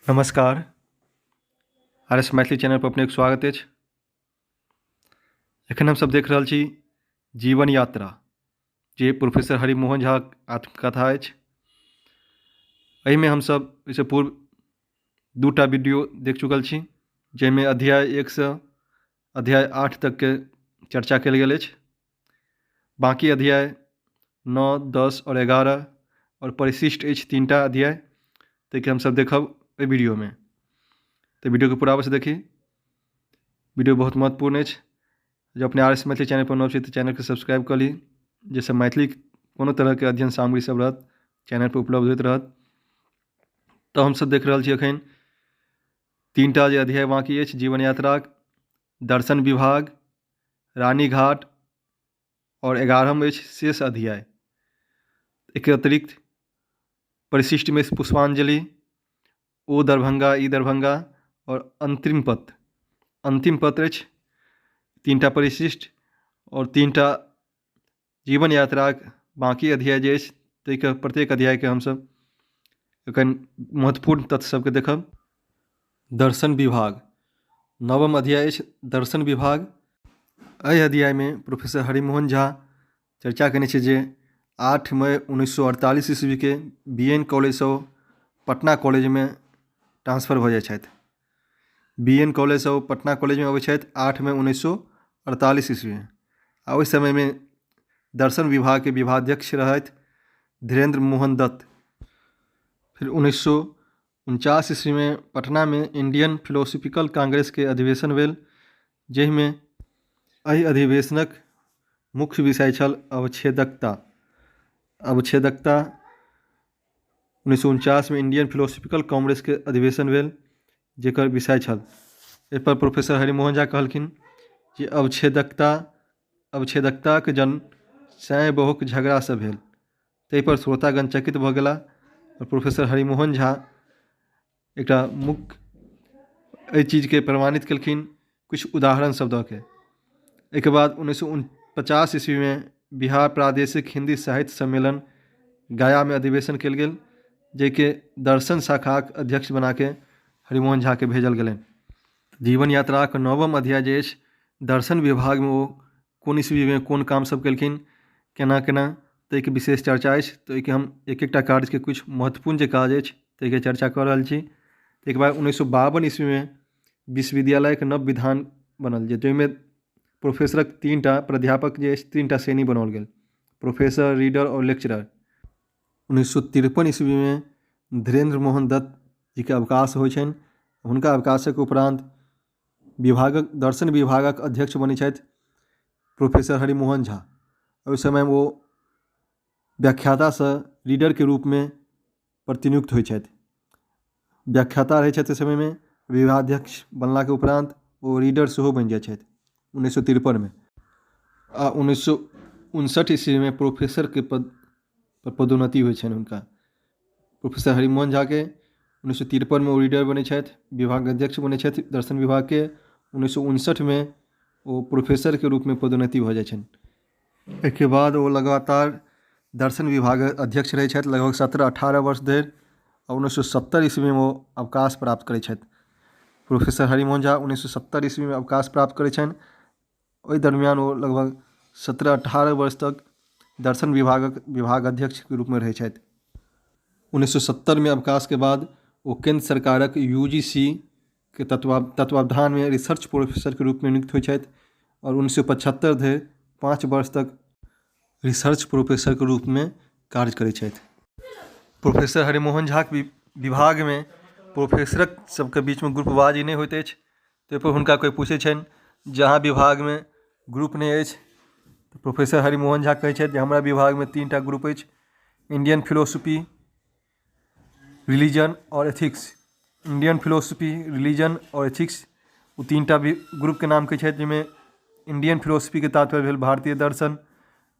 नमस्कार, R S Maithili channel पर अपनेक स्वागत अछि। एखन हमसब देख रहल छी जीवन यात्रा, जे प्रोफेसर हरिमोहन झाक आत्मकथा अछि। एहिमे हमसब एहिसँ पूर्व दूटा वीडियो देख चुकल छी, जाहिमे अध्याय 1सँ अध्याय 8 तकके चर्चा कयल गेल अछि। बाँकी अध्याय 9, 10 आओर 11 आओर परिशिष्ट अछि 3टा अध्याय, ताहिके हमसब देखब एहि वीडियोमे। तऽ वीडियोके पूरा अवश्य देखी, वीडियो बहुत महत्वपूर्ण अछि। जँ अपने आर एस मैथिली चैनल पर नव छी तऽ चैनलके सब्सक्राइब कऽ ली, जाहिसँ मैथिली कोनो तरहके अध्ययन सामग्री सब रहत चैनल पर उपलब्ध होइत रहत। तऽ हमसब देख रहल छी एखन 3टा जे अध्याय बाँकी अछि जीवन यात्राक, दर्शन विभाग, रानीघाट आओर 11म अछि शेष अध्याय। एहिके अतिरिक्त परिशिष्टमे पुष्पांजलि, ओ दरभंगा ई दरभंगा आओर अंतिम पत्र, अंतिम पत्र अछि। 3टा परिशिष्ट आओर 3टा जीवन यात्राक बाँकी अध्याय जे अछि ताहिके प्रत्येक अध्यायके हमसब एखन महत्वपूर्ण तथ्य सबके देखब। दर्शन विभाग, 9म अध्याय अछि दर्शन विभाग। एहि अध्यायमे प्रोफेसर हरिमोहन झा चर्चा केने छै जे 8 मई 1948 ईस्वीके बी एन कॉलेजसँ पटना कॉलेजमे ट्रांसफर भऽ जाइ छथि। बी एन कॉलेजसँ ओ पटना कॉलेजमे अबै छथि 8 मई 1948 ईस्वीमे, आ ओहि समयमे दर्शन विभागके विभागाध्यक्ष रहथि धीरेन्द्र मोहन दत्त। फेर 1949 ईस्वीमे पटनामे इंडियन फिलोसफिकल कांग्रेसके अधिवेशन भेल, जाहिमे एहि अधिवेशनक मुख्य विषय छल अवच्छेदकता। अवच्छेदकता 1949मे इंडियन फिलोसफिकल कांग्रेसके अधिवेशन भेल, जकर विषय छल। एहिपर प्रोफेसर हरिमोहन झा कहलखिन जे अवच्छेदकताक जन्म साँय बहुक झगड़ासँ भेल। ताहिपर श्रोतागण चकित भऽ गेलाह आओर प्रोफेसर हरिमोहन झा एकटा मुख्य एहि चीजके प्रमाणित केलखिन किछु उदाहरण सब दऽ के। एहिके बाद 1949 ईस्वीमे बिहार प्रादेशिक हिन्दी साहित्य सम्मेलन गयामे अधिवेशन कयल गेल, जाहिके दर्शन शाखाक अध्यक्ष बनाके हरिमोहन झाके भेजल गेलनि। जीवन यात्राक 9म अध्याय जे अछि दर्शन विभागमे ओ कोन ईस्वीमे कोन काम सब केलखिन, केना केना, ताहिके विशेष चर्चा अछि। तऽ ओहिके हम एक एकटा कार्यके किछु महत्वपूर्ण जे काज अछि ताहिके चर्चा कऽ रहल छी। ताहिके बाद 1952 ईस्वीमे विश्वविद्यालयके नव विधान बनल, जे जाहिमे प्रोफेसरक 3टा प्राध्यापक जे अछि 3टा श्रेणी बनाओल गेल, प्रोफेसर, रीडर आओर लेक्चरर। 1953 ईस्वीमे धीरेन्द्र मोहन दत्त जीके अवकाश होइ छनि। हुनका अवकाशक उपरान्त विभागक दर्शन विभागक अध्यक्ष बनै छथि प्रोफेसर हरिमोहन झा। ओहि समयमे ओ व्याख्यातासँ रीडरके रूपमे प्रतिनियुक्त होइ छथि। व्याख्याता रहै छथि ओहि समयमे, विभागाध्यक्ष बनलाके उपरान्त ओ रीडर सेहो बनि जाइ छथि 1953मे। आ 1959 ईस्वीमे प्रोफेसरके पद पर पदोन्नति होइ छनि हुनका। प्रोफेसर हरिमोहन झाके 1953मे ओ रीडर बनै छथि, विभागाध्यक्ष बनै छथि दर्शन विभागके। 1959मे ओ प्रोफेसरके रूपमे पदोन्नति भऽ जाइ छनि। एहिके बाद ओ लगातार दर्शन विभागक अध्यक्ष रहै छथि लगभग 17-18 वर्ष धरि। आ 1970 ईस्वीमे ओ अवकाश प्राप्त करै छथि। प्रोफेसर हरिमोहन झा 1970 ईस्वीमे अवकाश प्राप्त करै छनि। ओहि दरमियान ओ लगभग 17-18 वर्ष तक दर्शन विभागक विभागाध्यक्षके रूपमे रहै छथि। 1970मे अवकाशके बाद ओ केन्द्र सरकारक UGC के तत्वावधानमे रिसर्च प्रोफेसरके रूपमे नियुक्त होइ छथि आओर 1975 धरि 5 वर्ष तक रिसर्च प्रोफेसरके रूपमे कार्य करै छथि। प्रोफेसर हरिमोहन झाक विभागमे प्रोफेसरक सबके बीचमे ग्रुपबाजी नहि होइत अछि, ताहिपर हुनका कोइ पूछै छनि जे अहाँ विभागमे ग्रुप नहि अछि, तऽ प्रोफेसर हरिमोहन झा कहै छथि जे हमरा विभागमे 3टा ग्रुप अछि, इंडियन फिलोसफी, रिलीजन आओर एथिक्स। इंडियन फिलोसफी, रिलीजन आओर एथिक्स, ओ 3टा ग्रुपके नाम कहै छथि, जाहिमे इंडियन फिलोसफीके तात्पर्य भेल भारतीय दर्शन,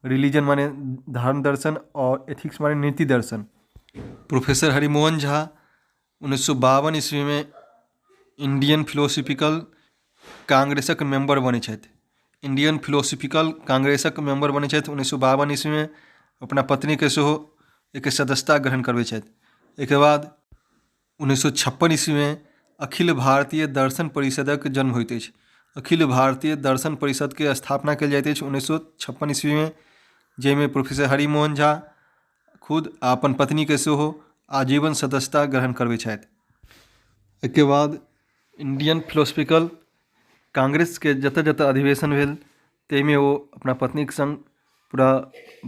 रिलीजन माने धर्म दर्शन आओर एथिक्स माने नीति दर्शन। प्रोफेसर हरिमोहन झा 1952 ईस्वीमे इंडियन फिलोसफिकल कांग्रेसक मेम्बर बनै छथि। इंडियन फिलोसफिकल कांग्रेसक मेम्बर बनै छथि 1952 ईस्वीमे। अपना पत्नीके सेहो एहिके सदस्यता ग्रहण करबै छथि। एहिके बाद 1956 ईस्वीमे अखिल भारतीय दर्शन परिषदक जन्म होइत अछि। अखिल भारतीय दर्शन परिषदके स्थापना कयल जाइत अछि 1956 ईस्वीमे, जाहिमे प्रोफेसर हरिमोहन झा खुद आ अपन पत्नीके सेहो आजीवन सदस्यता ग्रहण करबै छथि। एहिके बाद इंडियन फिलोसफिकल कांग्रेसके जतऽ जतऽ अधिवेशन भेल ताहिमे ओ अपना पत्नीके सङ्ग पूरा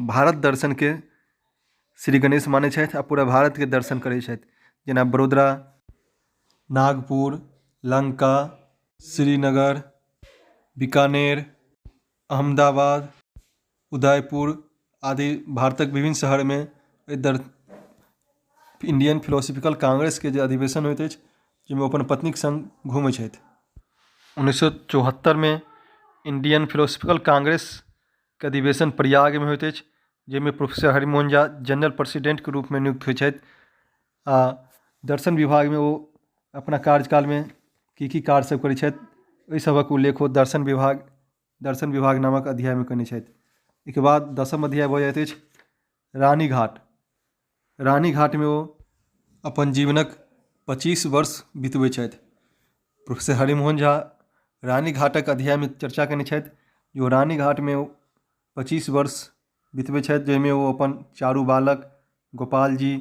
भारत दर्शनके श्री गणेश मानै छथि आ पूरा भारतके दर्शन करै छथि, जेना बड़ोदरा, नागपुर, लङ्का, श्रीनगर, बीकानेर, अहमदाबाद, उदयपुर आदि भारतक विभिन्न शहरमे एहि इंडियन फिलोसफिकल कांग्रेसके जे अधिवेशन होइत अछि जाहिमे ओ अपन पत्नीके सङ्ग घूमै छथि। 1974मे इंडियन फिलोसफिकल कांग्रेसके अधिवेशन प्रयागमे होइत अछि, जाहिमे प्रोफेसर हरिमोहन झा जनरल प्रेसिडेंटके रूपमे नियुक्त होइत छथि आ दर्शन विभागमे ओ अपना कार्यकालमे की की कार्य सब करै छथि ओहि सभक उल्लेख ओ दर्शन विभाग नामक अध्यायमे कयने छथि। एहिके बाद 10म अध्याय भऽ जाइत अछि रानीघाट। रानीघाटमे ओ अपन जीवनक 25 वर्ष बितबै छथि। प्रोफेसर हरिमोहन झा रानीघाटक अध्यायमे चर्चा कयने छथि जे ओ रानीघाटमे ओ 25 वर्ष बितबै छथि, जाहिमे ओ अपन चारू बालक गोपालजी,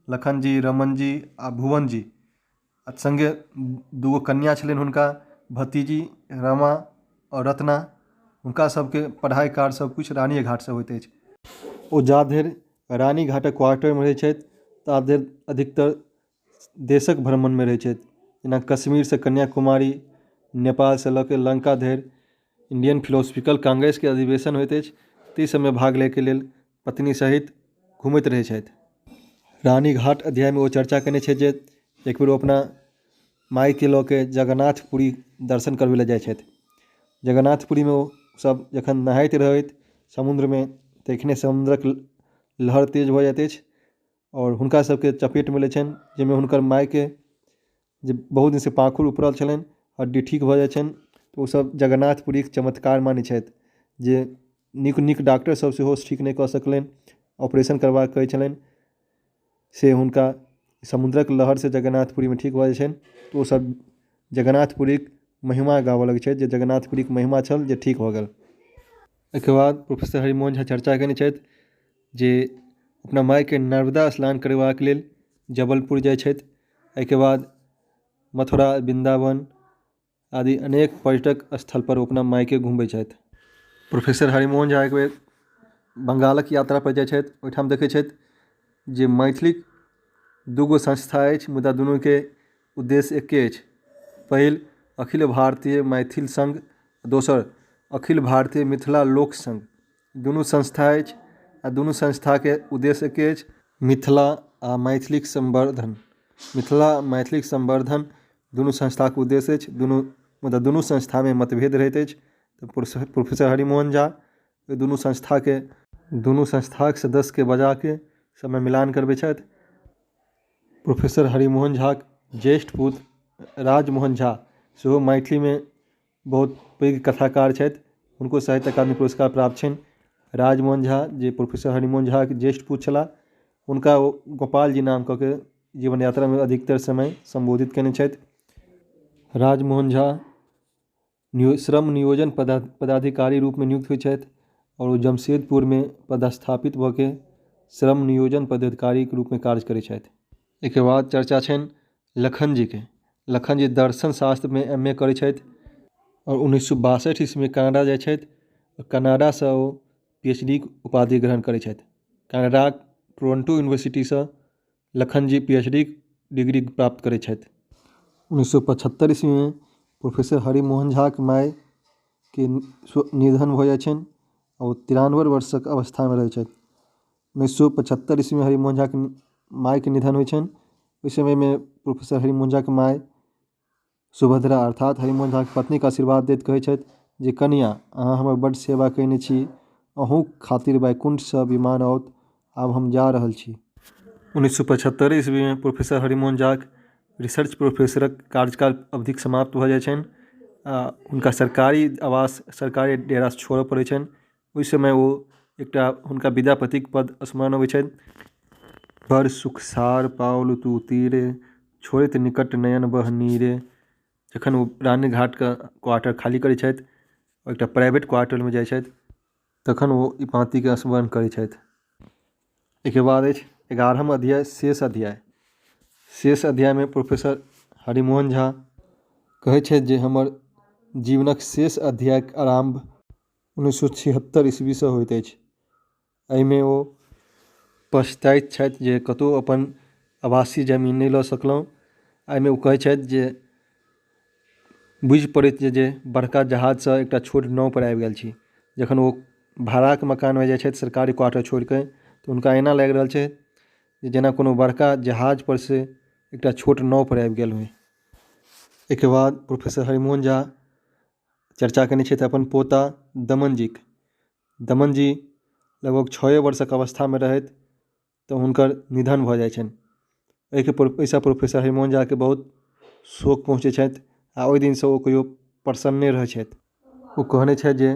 लखनजी, रमणजी आ भुवनजी आ सङ्गे दूगो कन्या छलनि हुनका भतीजी रमा आओर रत्ना, हुनका सबके पढ़ाइ कार्य सब किछु रानिये घाटसँ होइत अछि। ओ जा धरि रानीघाटक क्वार्टरमे रहै छथि ता धरि अधिकतर देशक भ्रमणमे रहै छथि, जेना कश्मीरसँ कन्याकुमारी, नेपालसँ लऽ के लङ्का धरि इंडियन फिलोसफिकल कांग्रेसके अधिवेशन होइत अछि, ताहि सबमे भाग लैके लेल पत्नी सहित घुमैत रहै छथि। रानीघाट अध्यायमे ओ चर्चा कयने छथि जे एक बेर ओ अपना मायके लऽ के जगन्नाथपुरी दर्शन करबै लए जाइ छथि। जगन्नाथपुरीमे ओ सब जखन नहाइत रहथि समुद्रमे तखने समुद्रक लहर तेज भऽ जाइत अछि आओर हुनका सबके चपेटमे लै छनि, जाहिमे हुनकर मायके जे बहुत दिनसँ पाखुर उपरल छलनि हड्डी ठीक भऽ जाइ छनि। तऽ ओसब जगन्नाथपुरीके चमत्कार मानै छथि जे नीक नीक डॉक्टर सब सेहो ठीक नहि कऽ सकलनि, ऑपरेशन करबाक कहै छलनि, से हुनका समुद्रक लहरसँ जगन्नाथपुरीमे ठीक भऽ जाइ छनि। तऽ ओसब जगन्नाथपुरीक महिमा गाबऽ लगै छथि जे जगन्नाथपुरीक महिमा छल जे ठीक भऽ गेल। एहिके बाद प्रोफेसर हरिमोहन झा चर्चा कयने छथि जे अपना मायके नर्मदा स्नान करेबाक लेल जबलपुर जाइ छथि। एहिके बाद मथुरा, वृन्दावन आदि अनेक पर्यटक स्थलपर ओ अपना मायके घुमबै छथि। प्रोफेसर हरिमोहन झा एकबेर बङ्गालक यात्रापर जाइ छथि, ओहिठाम देखै छथि जे मैथिलीक दूगो संस्था अछि मुदा दुनूके उद्देश्य एके अछि। पहिल अखिल भारतीय मैथिल सङ्घ, दोसर अखिल भारतीय मिथिला लोक सङ्घ। दुनू संस्था अछि आ दुनू संस्थाके उद्देश्य एके अछि, मिथिला आ मैथिलीक सम्वर्धन। मिथिला मैथिलीक सम्वर्धन दुनू संस्थाके उद्देश्य अछि। दुनू मुदा दुनू संस्थामे मतभेद रहैत अछि। तऽ प्रोफेसर हरिमोहन झा ओहि दुनू संस्थाके दुनू संस्थाक सदस्यके बजाके सबमे मिलान करबै छथि। प्रोफेसर हरिमोहन झाक ज्येष्ठ पुत्र राजमोहन झा सेहो मैथिलीमे बहुत पैघ कथाकार छथि, हुनको साहित्य अकादमी पुरस्कार प्राप्त छनि। राजमोहन झा जे प्रोफेसर हरिमोहन झाके ज्येष्ठ पुत्र छलाह, हुनका ओ गोपालजी नाम कऽ के जीवन यात्रामे अधिकतर समय सम्बोधित कयने छथि। राजमोहन झा श्रम नियोजन पदाधिकारी रूपमे नियुक्त होइ छथि आओर ओ जमशेदपुरमे पदस्थापित भऽ के श्रम नियोजन पदाधिकारीके रूपमे कार्य करै छथि। एहिके बाद चर्चा छनि लखन जीके। लखन जी दर्शन शास्त्रमे एम ए करै छथि आओर 1962 ईस्वीमे कनाडा जाइ छथि। कनाडासँ ओ पी एच डी के उपाधि ग्रहण करै छथि। कनाडाक टोरंटो यूनिवर्सिटीसँ Lakhan ji P H D के डिग्री प्राप्त करै छथि। 1975 ईस्वीमे प्रोफेसर हरिमोहन झाके मायके निधन भऽ जाइ छनि आ ओ 93 वर्षक अवस्थामे रहै छथि। 1975 ईस्वीमे हरिमोहन झाके मायके निधन होइ छनि। ओहि समयमे प्रोफेसर हरिमोहन झाके माय सुभद्रा अर्थात हरिमोहन झाके पत्नीके आशीर्वाद दैत कहै छथि जे कनिआँ, अहाँ हमर बड्ड सेवा कयने छी, अहूँक खातिर वैकुण्ठसँ विमान आओत, आब हम जा रहल छी। 1975 ईस्वीमे प्रोफेसर हरिमोहन झाक रिसर्च प्रोफेसरक कार्यकाल अवधिक समाप्त भऽ जाइ छनि आ हुनका सरकारी आवास, सरकारी डेरा छोड़ऽ पड़ै छनि। ओहि समय ओ एकटा हुनका विद्यापतिक पद स्मरण अबै छनि, बड़ सुख सार पाओल तू तीरे। छोड़ैत निकट नयन बह नीरे। जखन ओ रानीघाटके क्वार्टर खाली करै छथि, एकटा प्राइवेट क्वार्टरमे जाइ छथि, तखन ओ ई पाँतीके स्मरण करै छथि। एहिके बाद अछि 11म अध्याय, शेष अध्याय। शेष अध्यायमे प्रोफेसर हरिमोहन झा कहै छथि जे हमर जीवनक शेष अध्यायक आरम्भ 1976 ईस्वीसँ होइत अछि। एहिमे ओ पछताइत छथि जे कतहु अपन आवासीय जमीन नहि लऽ सकलहुँ। एहिमे ओ कहै छथि जे बुझि पड़ैत जे बड़का जहाजसँ एकटा छोट नावपर आबि गेल छी। जखन ओ भाड़ाके मकानमे जाइ छथि सरकारी क्वार्टर छोड़िके, तऽ हुनका एना लागि रहल छै जे जेना कोनो बड़का जहाजपर से एकटा छोट नावपर आबि गेल होइ। एहिके बाद प्रोफेसर हरिमोहन झा चर्चा कयने छथि अपन पोता दमनजीक। दमनजी लगभग 6 वर्षक अवस्थामे रहथि तऽ हुनकर निधन भऽ जाइ छनि। एहिसँ प्रोफेसर हरिमोहन झाके बहुत शोक पहुँचै छथि आ ओहि दिनसँ ओ कहियो प्रसन्न नहि रहै छथि। ओ कहने छथि जे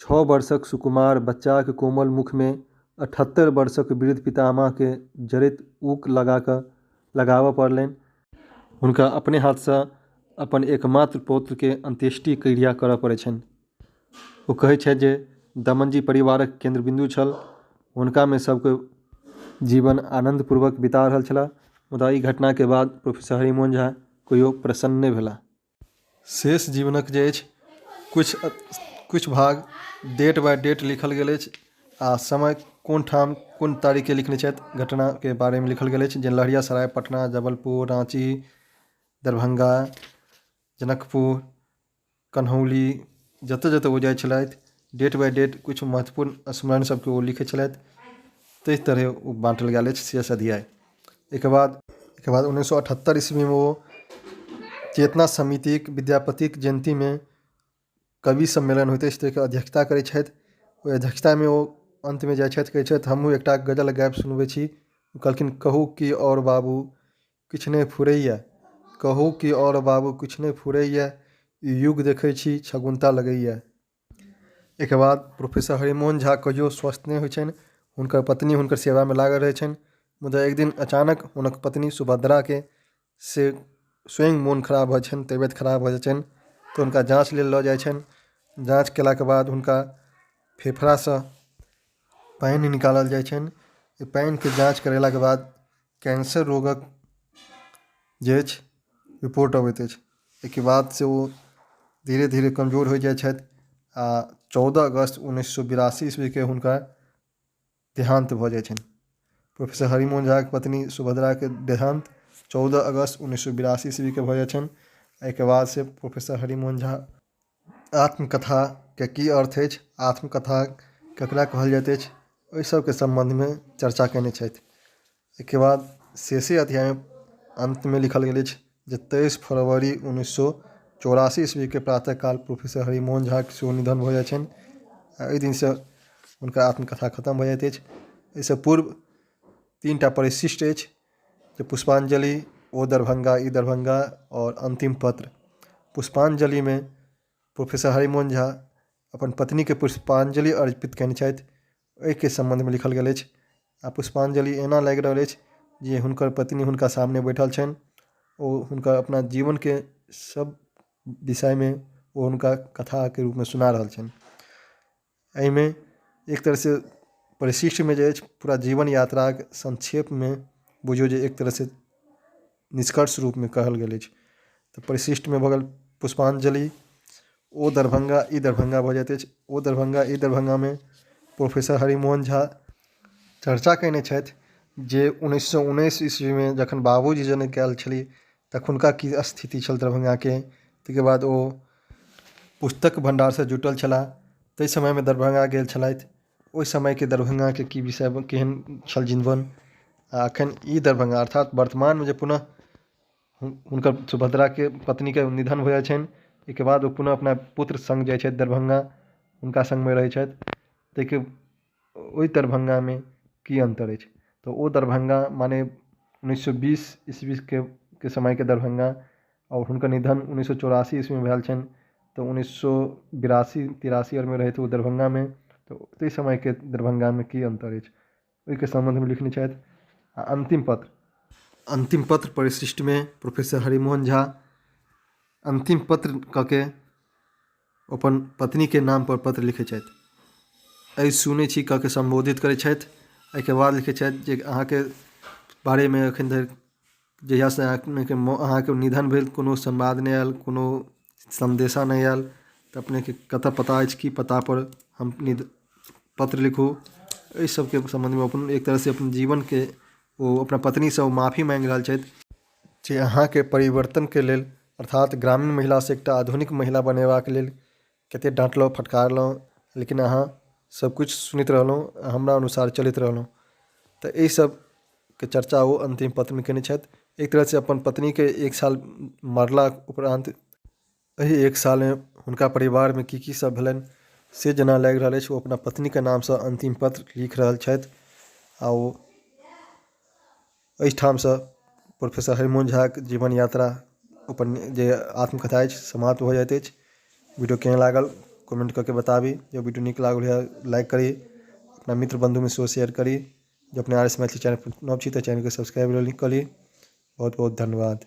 6 वर्षक सुकुमार बच्चाक कोमल मुखमे 78 वर्षक वृद्ध पितामहके जरैत ऊक लगा कऽ लगाबऽ पड़लनि। हुनका अपने हाथसँ अपन एकमात्र पौत्रके अन्त्येष्टि क्रिया करऽ पड़ै छनि। ओ कहै छथि जे दमनजी परिवारक केन्द्र बिन्दु छल, हुनकामे सबके जीवन आनन्दपूर्वक बिता रहल छलाह, मुदा ई घटनाके बाद प्रोफेसर हरिमोहन झा कहियो प्रसन्न नहि भेलाह। शेष जीवनक जे अछि किछु भाग डेट बाय डेट लिखल गेल अछि आ समय कोन ठाम कोन तारीखके लिखने छथि घटनाके बारेमे लिखल गेल अछि, जेना लहेरियासराय, पटना, जबलपुर, राँची, दरभंगा, जनकपुर, कन्हौली, जतऽ जतऽ ओ जाइ छलथि डेट बाय डेट किछु महत्वपूर्ण स्मरण सबके ओ लिखै छलथि। ताहि तरहे ओ बाँटल गेल अछि शेष अध्याय। एहिके बाद 1978 ईस्वीमे ओ चेतना समितिक विद्यापतिक जयन्तीमे कवि सम्मेलन होइत अछि, ताहिके अध्यक्षता करै छथि। ओहि अध्यक्षतामे ओ अन्तमे जाइ छथि, कहै छथि हमहूँ एकटा गजल गाबि सुनबै छी। कहलखिन कहू कि आओर बाबू किछु नहि फुरैए, कहू कि आओर बाबू किछु नहि फुरैए, ई युग देखै छी छगुन्ता लगैए। एहिके बाद प्रोफेसर हरिमोहन झा कहियो स्वस्थ नहि होइ छनि, हुनकर पत्नी हुनकर सेवामे लागल रहै छनि, मुदा एक दिन अचानक हुनक पत्नी सुभद्राके से स्वयं मोन खराब भऽ जाइ छनि, तबियत खराब भऽ जाइ छनि, तऽ हुनका जाँच लेल लऽ जाइ छनि। जाँच केलाके बाद हुनका फेफड़ासँ पानि निकालल जाइ छनि। ओहि पानिके जाँच करेलाके बाद कैंसर रोगक जे अछि रिपोर्ट अबैत अछि। एहिके बादसँ ओ धीरे धीरे कमजोर होइत जाइ छथि आ 14 अगस्त 1982 ईस्वीके हुनका देहान्त भऽ जाइ छनि। प्रोफेसर हरिमोहन झाके पत्नी सुभद्राके देहान्त 14 अगस्त 1982 ईस्वीके भऽ जाइ छनि। एहिके बादसँ प्रोफेसर हरिमोहन झा आत्मकथाके की अर्थ अछि, आत्मकथा ककरा कहल जाइत अछि, ओहि सबके सम्बन्धमे चर्चा कयने छथि। एहिके बाद शेषे अध्यायमे अन्तमे लिखल गेल अछि जे 23 फरवरी 1984 ईस्वीके प्रातःकाल प्रोफेसर हरिमोहन झाके सेहो निधन भऽ जाइ छनि आ एहि दिनसँ हुनकर आत्मकथा खतम भऽ जाइत अछि। एहिसँ पूर्व 3टा परिशिष्ट अछि जे पुष्पांजलि, ओ दरभंगा, ई दरभंगा आओर अन्तिम पत्र। पुष्पांजलिमे प्रोफेसर हरिमोहन झा अपन पत्नीके पुष्पांजलि अर्पित कयने छथि, ओहिके सम्बन्धमे लिखल गेल अछि। आ पुष्पांजलि एना लागि रहल अछि जे हुनकर पत्नी हुनका सामने बैठल छनि, ओ हुनकर अपना जीवनके सब विषयमे ओ हुनका कथाके रूपमे सुना रहल छनि। एहिमे एक तरहसँ परिशिष्टमे जे अछि पूरा जीवन यात्राक संक्षेपमे बुझियौ जे एक तरहसँ निष्कर्ष रूपमे कहल गेल अछि। तऽ परिशिष्टमे भऽ गेल पुष्पांजलि, ओ दरभंगा, ई दरभंगा भऽ जाइत अछि। ओ दरभंगा, ई दरभंगामे प्रोफेसर हरिमोहन झा चर्चा कयने छथि जे 1919 ईस्वीमे जखन बाबूजी जनक आयल छली तखुनका की स्थिति छल दरभंगाके। ताहिके बाद ओ पुस्तक भण्डारसँ जुटल छलाह, ताहि समयमे दरभंगा गेल छलथि, ओहि समयके दरभंगाके की विषय केहन छल जीवन आ एखन ई दरभंगा अर्थात वर्तमानमे जे पुनः हुनकर सुभद्राके पत्नीके निधन भऽ जाइ छनि, ओहिके बाद ओ पुनः अपना पुत्र सङ्ग जाइ छथि दरभंगा, हुनका सङ्गमे रहै छथि। ताहिके ओहि दरभंगामे की अन्तर अछि, तऽ ओ दरभंगा माने 1920 ईस्वीके समयके दरभंगा आओर हुनकर निधन 1984 ईस्वीमे भेल छनि, तऽ 1982 83 आरमे रहथि ओ दरभंगामे, तऽ ताहि समयके दरभंगामे की अन्तर अछि ओहिके सम्बन्धमे लिखने छथि। आ अन्तिम पत्र, अन्तिम पत्र परिशिष्टमे प्रोफेसर हरिमोहन झा अन्तिम पत्र कऽ के अपन पत्नीके नामपर पत्र लिखै छथि। एहि सुनै छी कऽ के सम्बोधित करै छथि। एहिके बाद लिखै छथि जे अहाँके बारेमे एखन धरि जहियासँ अपनेके अहाँके निधन भेल कोनो संवाद नहि आयल कोनो सन्देशा नहि आयल तऽ अपनेके कतऽ पता अछि की पतापर हम पत्र लिखू। एहि सबके सम्बन्धमे अपन एक तरहसँ अपन जीवनके ओ अपना पत्नीसँ ओ माफी माँगि रहल छथि जे अहाँके परिवर्तनके लेल अर्थात ग्रामीण महिलासँ एकटा आधुनिक महिला बनेबाक लेल कतेक डाँटलहुँ फटकारलहुँ लेकिन अहाँ सबकिछु सुनैत रहलहुँ हमरा अनुसार चलैत रहलहुँ। तऽ एहि सबके चर्चा ओ अन्तिम पत्रमे कयने छथि। एक तरहसँ अपन पत्नीके एक साल मरलाक उपरान्त एहि एक सालमे हुनका परिवारमे की की सब भेलनि से जेना लागि रहल अछि ओ अपना पत्नीके नामसँ अन्तिम पत्र लिख रहल छथि। आ ओ एहिठामसँ प्रोफेसर हरिमोहन झाक जीवन यात्रा अपन जे आत्मकथा अछि समाप्त भऽ जाइत अछि। वीडियो केहन लागल कमेन्ट कऽ के बताबी। जँ वीडियो नीक लागल हुए लाइक करी, अपना मित्र बन्धुमे सेहो शेयर करी। जँ अपने आर एस मैथिली चैनल पर नव छी तऽ चैनलके सब्सक्राइब कऽ ली। बहुत बहुत धन्यवाद।